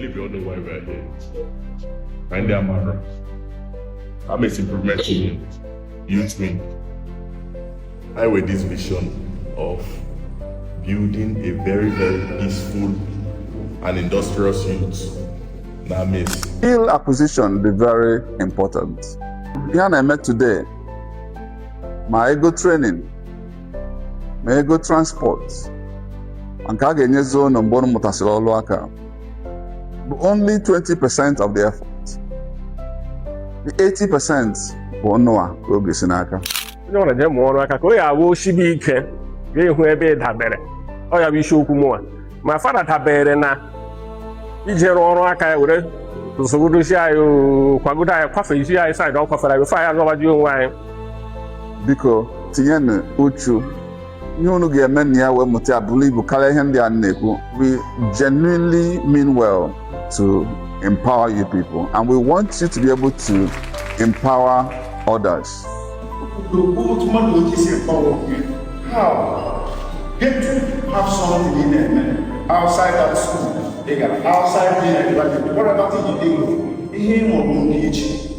Believe you all know why we are here. Find Amara. Amaesi Improvement Union, Youth Wing. I with this vision of building a very, very peaceful and industrious youth. Na Amaesi. Skill acquisition dị very important. Ihe a na-eme today, ma ego training, ma ego transport, ma nke a ga-enyezi unu mgbe unu mụtasịrị ọrụ aka, bụ only 20% of the effort. The 80% bụ unu a ka ọ ga-esi n'aka. Onye ọbụla jee mụọ ọrụ aka ka ọ ya awụ osibe ike ga-ehụ ebe ị dabere. Ọ ya bụ isiokwu mụnwa ma fada dabere na ije rụọ ọrụ aka ya were zụgodosi anyị oo, kwagodo anyị, kwafezie anyị side ọ kwafere anyị ofe anyị azọbaji onwe anyị. Biko, tinyenụ uchu ihe unu ga-eme na ya wee mụta ya buru ibu karịa ihe ndị a na-ekwu. We genuinely mean well to empower you people, and we want you to be able to empower others. Otu mmadụ otu isi empower onwe how get to have something ị na-eme outside that school ị gara, outside being a graduate, whatever thing you deal with, ihe ị mụrụ bụ nke iche.